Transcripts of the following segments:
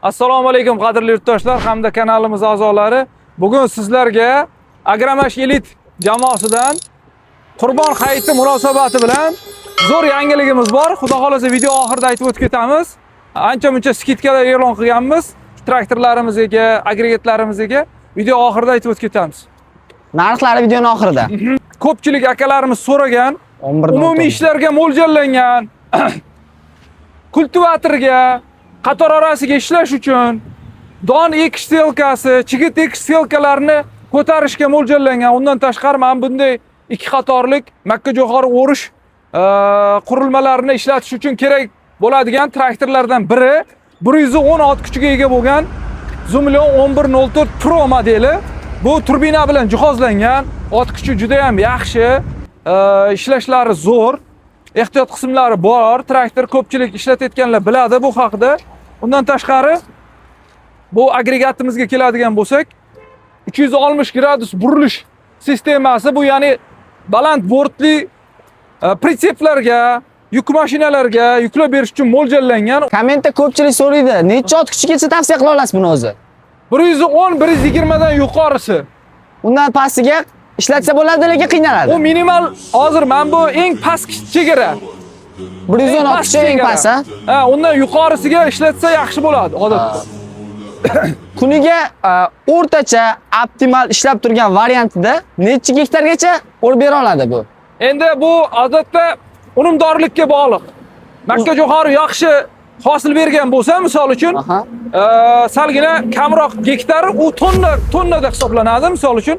Assalomu alaykum, qadrli yurtdoshlar hamda kanalimiz a'zolari. Bugun sizlarga Agromash Elit jamoasidan Qurbon hayiti munosabati bilan zo'r yangiligimiz bor. Xudo xolasa, video oxirida aytib o'tib ketamiz. Ancha muncha скидка lar e'lon qilganmiz traktorlarimizga, agregatlarimizga. Video oxirida aytib o'tib ketamiz. Narxlari videoni oxirida. Ko'pchilik akalarimiz so'ragan, 11 umumiy ishlarga mo'ljallangan kultivatorga, qator orasiga ishlash uchun don ekish сеялка si, chigit ekish сеялка larini ko'tarishga mo'ljallangan. Undan tashqari, mana bunday ikki qatorlik makka jo'xori o'rish qurilmalarini ishlatish uchun kerak bo'ladigan traktorlardan biri, 110 ot kuchiga ega bo'lgan Zoomlion 1104 Pro modeli. Bu turbina bilan jihozlangan, ot kuchi juda ham yaxshi, ishlashlari zo'r, ehtiyot qismlari bor. Traktor ko'pchilik ishlatayotganlar biladi bu haqida. Undan tashqari, bu agregatimizga keladigan bo'lsak, 360 gradus burilish sistemasi bu, ya'ni baland bortli прицеп larga, yuk mashinalarga yuklab berish uchun mo'ljallangan. Kommentda ko'pchilik so'raydi, necha ot kuchigacha tavsiya qila olasiz buni o'zi? 110, 120 dan yuqorisi. Undan pastiga ishlatsa bo'ladi, lekin qiynaladi. U minimal, hozir mana bu eng pastki chegara. 110 ot kuchi eng chegara. past, ha? Ha, undan yuqorisiga ishlatsa yaxshi bo'ladi odatda. Kuniga o'rtacha optimal ishlab turgan variantida necha gektargacha o'rib bera oladi bu? Endi bu odatda unumdorlikka bog'liq. Makka jo'xori yaxshi hosil bergan bo'lsa, misol uchun, salgina kamroq gektar, u tonna, tonnada hisoblanadi, misol uchun.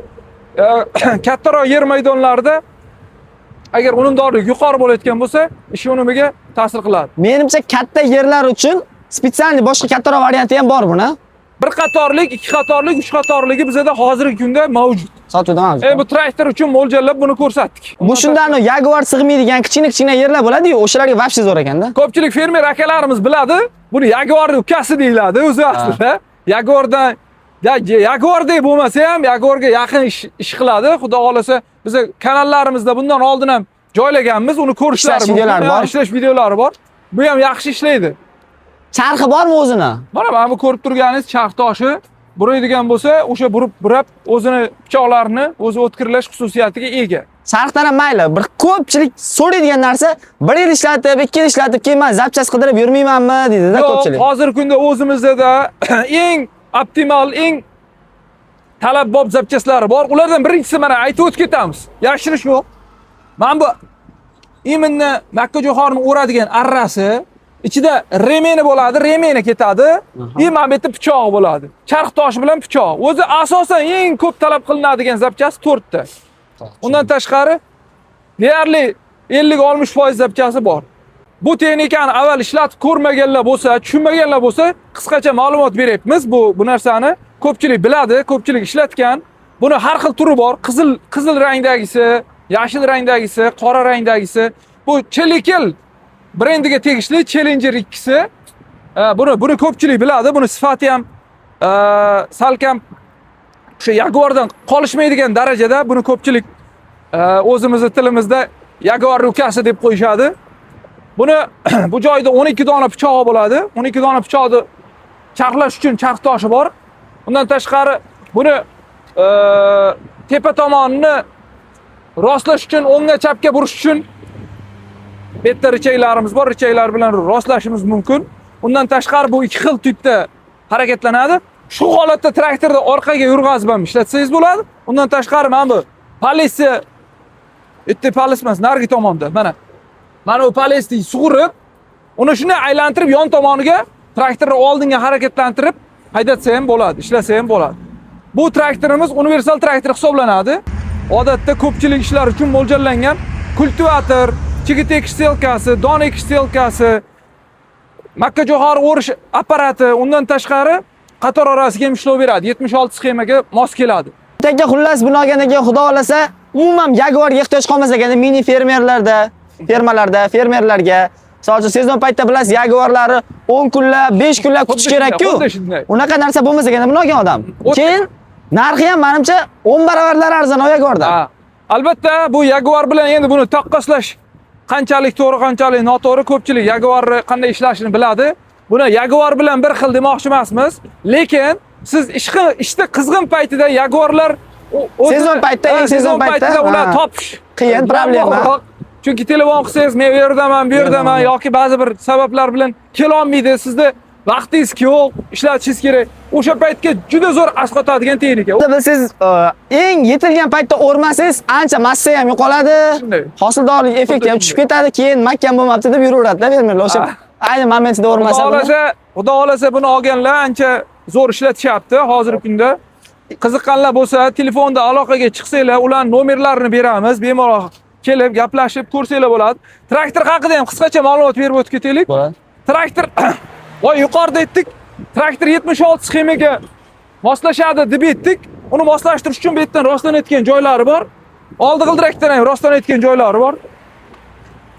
Kattaroq yer maydonlarida agar unumdorlik yuqori bo'layotgan bo'lsa, ish unumiga ta'sir qiladi. Menimcha, katta yerlar uchun специальный boshqa kattaroq varianti ham bor buni. Bir qatorlik, ikki qatorlik, uch qatorligi bizada hozirgi kunda mavjud. Sotuvda mavjud. Bu traktor uchun mo'ljallab buni ko'rsatdik. Bu shundan Jaguar sig'maydigan kichkina kichkina yerlar bo'ladi-yu, o'shalarga вообще zo'r ekanda. Ko'pchilik fermer akalarimiz biladi, buni Jaguarning ukasi deyiladi o'zi aslida. Jaguardan ya Jaguardek bo'lmasa ham, Jaguarga yaqin ish qiladi. Xudo xolasa, biz kanallarimizda bundan oldin ham joylaganmiz, uni ko'rishlari Ishlash videolari mumkin. Bor. Ha, ishlash videolari bor. Bu ham yaxshi ishlaydi. Charxi bormi o'zini? Mana bu ko'rib turganingiz charx toshi, buraydigan bo'lsa, o'sha burib burab o'zini pichoqlarini o'zi o'tkirlash xususiyatiga ega. Charxdan ham mayli, bir ko'pchilik so'raydigan narsa, bir yil ishlatib, 2 yil ishlatib, keyin man запчасть qidirib yurmaymanmi deydi-da Yo'q, ko'pchilik. Hozirgi kunda o'zimizda da eng optimal, eng talabbop запчасть lari bor. Ulardan birinchisi, mana, aytib o'tib ketamiz. Yashirish yo'q. Mana bu именно makka jo'xorini o'radigan arrasi, ichida ремень i bo'ladi, ремень i ketadi. И mana bu yerda pichog'i bo'ladi. Charx toshi bilan pichoq. O'zi asosan eng ko'p talab qilinadigan запчасть to'rtta. Undan tashqari, deyarli 50-60% запчасть i bor. Bu texnikani avval ishlatib ko'rmaganlar bo'lsa, tushunmaganlar bo'lsa, qisqacha ma'lumot beryapmiz. Bu narsani ko'pchilik biladi, ko'pchilik ishlatgan. Buni har xil turi bor. Qizil rangdagisi, yashil rangdagisi, qora rangdagisi. Bu Chelikel brendiga tegishli Challenger 2si. Buni ko'pchilik biladi. Buni sifati ham salkam o'sha Jaguardan qolishmaydigan darajada. Buni ko'pchilik o'zimizni tilimizda Jaguar ukasi deb qo'yishadi. Buni bu joyda 12 dona pichog'i bo'ladi. 12 dona pichoqni charxlash uchun charx toshi bor. Undan tashqari, buni tepa tomonini rostlash uchun, o'ngga chapga burish uchun bu yerda рычаг larimiz bor. Рычаг lar bilan rostlashimiz mumkin. Undan tashqari, bu ikki xil tipda harakatlanadi. Shu holatda traktorni orqaga yurg'azib ham ishlatsangiz bo'ladi. Undan tashqari, mana bu палец i, bitta палец emas, narigi tomonda. Mana bu палец ni sug'urib, uni shunday aylantirib yon tomoniga traktorni oldinga harakatlantirib haydatsa ham bo'ladi, ishlasa ham bo'ladi. Bu traktorimiz universal traktor hisoblanadi. Odatda ko'pchilik ishlar uchun mo'ljallangan kultivator, chigit ekish сеялка si, don ekish сеялка si, makka jo'xori o'rish apparati, undan tashqari qator orasiga ham ishlov beradi. 76 sxemaga mos keladi. Taka, xullas, buni olgandan keyin, xudo xolasa, umuman Jaguarga ehtiyoj qolmas ekanda mini fermerlarda, fermalarda, fermerlarga. Misol uchun, sezon paytida, bilasiz, Jaguarlarni 10 kunlab, 5 kunlab kutish Xuddi shunday, kerak-ku. xuddi shunday. Unaqa narsa bo'lmasa ekanda buni olgan odam. Keyin narxi ham, menimcha, 10 baravarlar arzon Jaguardan. Ha. Albatta, bu Jaguar bilan endi buni taqqoslash qanchalik to'g'ri, qanchalik noto'g'ri, ko'pchilik Jaguarni qanday ishlashini biladi. Buni Jaguar bilan bir xil demoqchi emasmiz, lekin siz ishda qizg'in paytida Jaguarlar Sezon paytida, Ha, eng sezon paytida, ular ha. topish Qiyin, problema. muammoq. Chunki telefon qilsangiz, men u yerdaman, bu yerdaman yoki ba'zi bir sabablar bilan kelolmaydi. Sizni vaqtingiz yo'q, ishlatishingiz kerak. O'sha paytga juda zo'r asqotadigan texnika. Bilsangiz, eng yetilgan paytda o'rmasangiz, ancha massa ham yo'qoladi. Shunday. Hosildorlik effekti ham tushib ketadi, keyin mahkam bo'lmabdi deb yuraveradida fermerlar. O'sha ayni momentida o'rmasa Xudo buni. xohlasa, Xudo xohlasa buni olganlar ancha zo'r ishlatishyapti hozirgi kunda. Qiziqqanlar bo'lsa, telefonda aloqaga chiqsanglar, ularning nomerlarini beramiz. Bemalol kelib gaplashib ko'rsanglar bo'ladi. Traktor haqida ham qisqacha ma'lumot berib o'tib ketaylik. Bo'ladi. Traktor voy yuqorida aytdik, traktor 76 sxemaga moslashadi deb aytdik. Uni moslashtirish uchun bu yerdan rostlanayotgan joylari bor. Oldi g'ildirakdan ham rostlanayotgan joylari bor.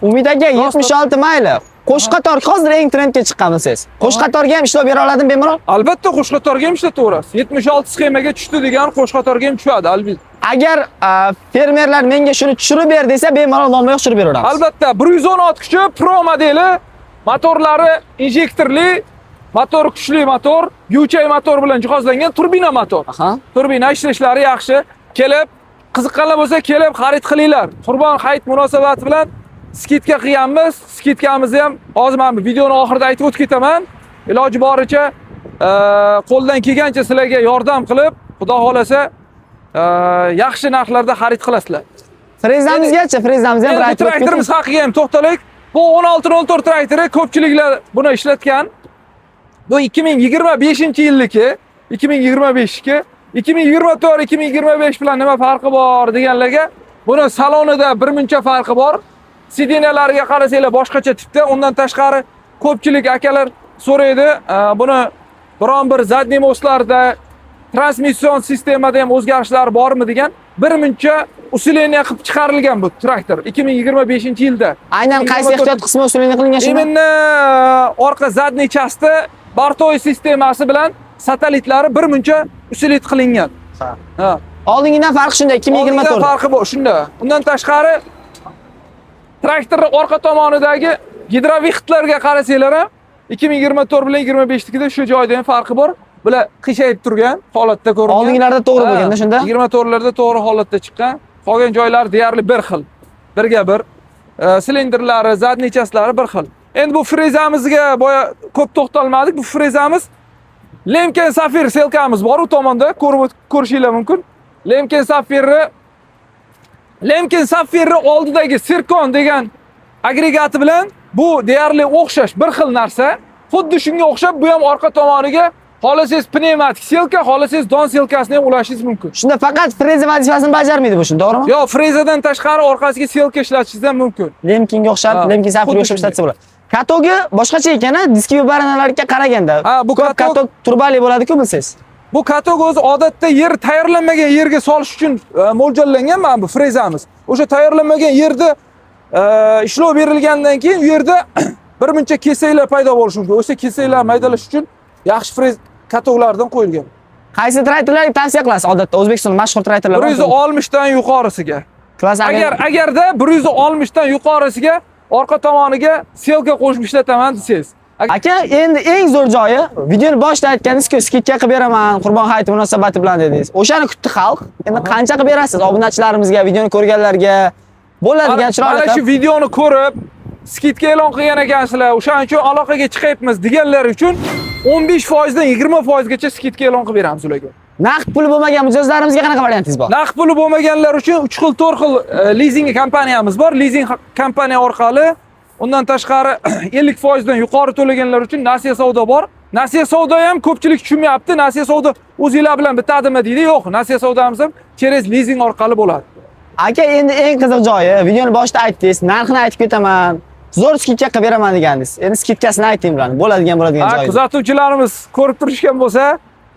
Umid aka, 76 mayli. Qo'sh qator hozir eng trendga chiqqan bilsangiz. Qo'sh qatorga ham ishlov bera oladimi bemalol? Albatta qo'sh qatorga ham ishlataverasiz. 76 sxemaga tushdi degani qo'sh qatorga ham tushadi, albatta. Agar fermerlar menga shuni tushirib ber desa, bemalol muammo yo'q, tushirib beraveramiz. Albatta 110 ot kuchi Pro modeli, motorlari injektorli, motor kuchli motor, Yuchai motor bilan jihozlangan turbina motor. Turbina ishlashlari yaxshi. Kelib qiziqqanlar bo'lsa, kelib xarid qilinglar. Qurbon hayit munosabati bilan скидка qilganmiz. Скидка mizni ham hozir mana bu videoni oxirida aytib o'tib ketaman. Iloji boricha qo'ldan kelgancha sizlarga yordam qilib, Xudo xolasa, yaxshi narxlarda xarid qilasizlar. Frezamizgacha, frezamizni ham bir Endi bu aytib o'tib traktorimiz keting. haqiga ham to'xtalaylik. Bu 1604 traktori, ko'pchiliklar buni ishlatgan. Bu 2025-yilniki, 2025-niki, 2024, 2025 bilan nima farqi bor deganlarga, buni salonida bir muncha farqi bor. Сиденья lariga qarasanglar boshqacha tipda. Undan tashqari ko'pchilik akalar so'raydi, buni biron bir задний мост larda, transmission sistemada ham o'zgarishlar bormi degan, bir muncha усиление qilib chiqarilgan bu traktor 2025-yilda. Aynan qaysi 24 ehtiyot qismi усиление qilingan shunda? Именно orqa задний часть da бортовой sistemasi bilan satellitlari bir muncha усилить qilingan. Ha. Oldingidan farqi shunda Oldingidan 2024. farqi bor shunda. Undan tashqari traktorning orqa tomonidagi гидровыход larga qarasanglar ham 2024 bilan 25nikida shu joyda ham farqi bor. Bular qiyshayib turgan holatda ko'ringan. Oldingilarda to'g'ri Ha, bo'lganda shunda? 24larda to'g'ri holatda chiqqan. Qolgan joylari deyarli bir xil. Birga bir. Silindrlari, задний часть lari bir xil. Endi bu frezamizga boya ko'p to'xtalmadik. Bu frezamiz Lemken Safir сеялка miz bor u tomonda ko'rib ko'rishinglar mumkin. Lemken Safirni oldidagi Sirkon degan agregati bilan bu deyarli o'xshash, bir xil narsa. Xuddi shunga o'xshab bu ham orqa tomoniga xohlasangiz pnevmatik сеялка, xohlasangiz don сеялка sini ham ulashingiz mumkin. Shunda faqat freza vazifasini bajarmaydi bu shunda, to'g'rimi? Yo, frezadan tashqari orqasiga сеялка ishlatishingiz ham mumkin. Lemkinga o'xshab, Ha, Lemkin Safirga xuddi o'xshab shunday. ishlatsa bo'ladi. Каток i boshqacha ekan, a, diski baranalarga qaraganda. Ha, bu ko'p katok- katok turbali bo'ladi-ku bilsangiz. Bu katok o'zi odatda yer tayyorlanmagan yerga solish uchun mo'ljallangan mana bu frezamiz. O'sha tayyorlanmagan yerda ishlov berilgandan keyin u yerda bir muncha kesaklar paydo bo'lishi mumkin. O'sha kesaklarni maydalash uchun yaxshi frez каток lardan qo'yilgan. Qaysi traktorlarga tavsiya qilasiz odatda? O'zbekistonda mashhur traktorlar bor. 160 dan yuqorisiga. Klass Agarda 160 dan yuqorisiga orqa tomoniga сеялка qo'shib ishlataman desangiz. Aka, endi eng zo'r joyi, videoni boshida aytganingiz-ku, скидка qilib beraman Qurbon hayiti munosabati bilan dedingiz. O'shani kutdi xalq. Endi qancha qilib berasiz obunachilarimizga, videoni ko'rganlarga? Bo'ladigan chiroyli Mana shu qilib. videoni ko'rib, скидка e'lon qilgan ekansizlar, o'shaning uchun aloqaga chiqyapmiz deganlar uchun 15% dan 20% gacha скидка e'lon qilib beramiz ularga. Naqd puli bo'lmagan mijozlarimizga qanaqa variantingiz bor? Naqd puli bo'lmaganlar uchun 3 xil, 4 xil lizing kompaniyamiz bor. Lizing kompaniya orqali, undan tashqari 50% dan yuqori to'laganlar uchun nasiya savdo bor. Nasiya savdo ham ko'pchilik tushunmayapti. Nasiya savdo o'zinglar bilan bitadimi deydi. Yo'q, nasiya savdomiz ham через lizing orqali bo'ladi. Aka, endi eng qiziq joyi, videoni boshida aytdingiz, narxini aytib ketaman. Zo'r скидка qilib beraman degandingiz. Endi скидка sini ayting bularni. Bo'ladigan Ha, joyi. kuzatuvchilarimiz ko'rib turishgan bo'lsa,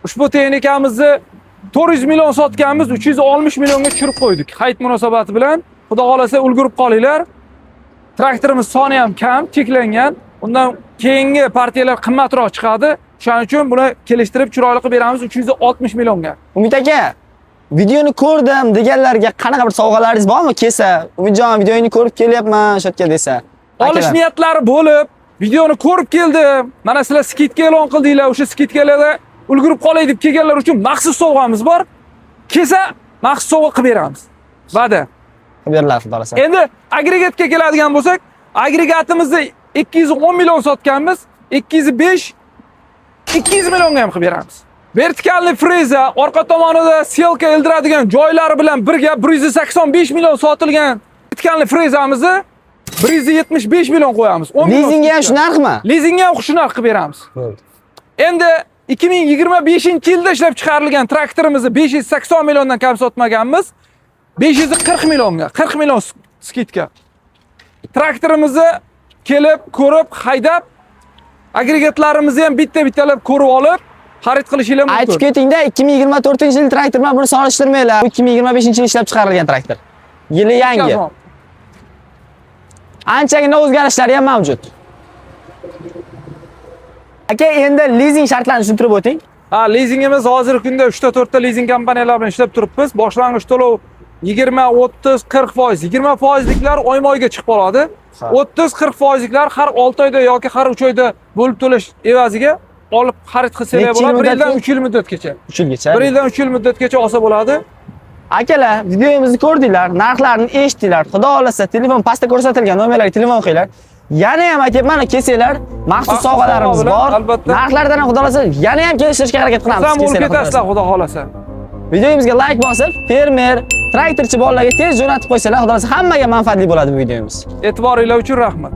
ushbu texnikamizni 400 million sotganmiz, 360 millionga tushirib qo'ydik. Hayit munosabati bilan, Xudo xolasa ulgurib qolinglar. Traktorimiz soni ham kam, cheklangan. Undan keyingi partiyalar qimmatroq chiqadi. Shuning uchun buni kelishtirib chiroyli qilib beramiz 360 millionga. Umid aka, videoni ko'rdim deganlarga qanaqa bir sovg'alaringiz bormi? Kelsa, Umidjon, videoyini ko'rib kelyapman shu yerga desa. Olish Akalar. niyatlari bo'lib, Videoni ko'rib keldim. Mana sizlar скидка e'lon qildinglar, o'sha скидка larda ulgurib qolay deb kelganlar uchun maxsus sovg'amiz bor. Kelsa, maxsus sovg'a qilib beramiz. Va'da. Qilib beriladi, xudo xohlasa. Endi agregatga keladigan bo'lsak, agregatimizni 210 million sotganmiz, 205 200 millionga ham qilib beramiz. Вертикальный freza, orqa tomonida сеялка ildiradigan joylari bilan birga 185 million sotilgan вертикальный frezamizni 175 million qo'yamiz. 10 million Lizingga ham shu narxmi? Lizingga ham shu narx qilib beramiz. Bo'ldi. Endi 2025-yilda ishlab chiqarilgan traktorimizni 580 milliondan kam sotmaganmiz. 540 millionga, 40 million скидка. Traktorimizni kelib, ko'rib, haydab, agregatlarimizni ham bitta-bittalab ko'rib olib, xarid qilishinglar mumkin. Aytib ketingda, 2024-yil traktor bilan buni solishtirmanglar. Bu 2025-yil ishlab chiqarilgan traktor. Yili yangi. Anchagina o'zgarishlari ham mavjud. Aka, endi lizing shartlarini tushuntirib o'ting. Ha, lizingimiz hozirgi kunda 3 ta 4 ta lizing kompaniyalar bilan ishlab turibmiz. Boshlang'ich to'lov 20, 30, 40%. 20 foizliklar oyma-oyga chiqib qoladi. 30, 40 foizliklar har 6 oyda yoki har 3 oyda bo'lib to'lash evaziga olib xarid qilsalar Necha yil bo'ladi. 1 yildan muddatga? 3 yil muddatgacha. 3 yilgacha. 1 yildan 3 yil muddatgacha olsa bo'ladi. Akalar, videomizni ko'rdinglar, narxlarni eshitdinglar. Xudo xohlasa, telefon pastda ko'rsatilgan nomerlarga telefon qilinglar. Yana ham aytyapman, kelsanglar, maxsus Maxsus sovg'alarimiz sovg'a bilan, bor. albatta. Narxlardan ham xudo xohlasa yana ham kelishtirishga harakat qilamiz. Ham bo'lib Kelsanglar, xudo ketasizlar, xohlasa. Xudo xohlasa. Videomizga like bosib, fermer, traktorchi bolalarga tez jo'natib qo'ysalar, xudo xohlasa hammaga manfaatli bo'ladi bu videomiz. E'tiboringlar uchun rahmat.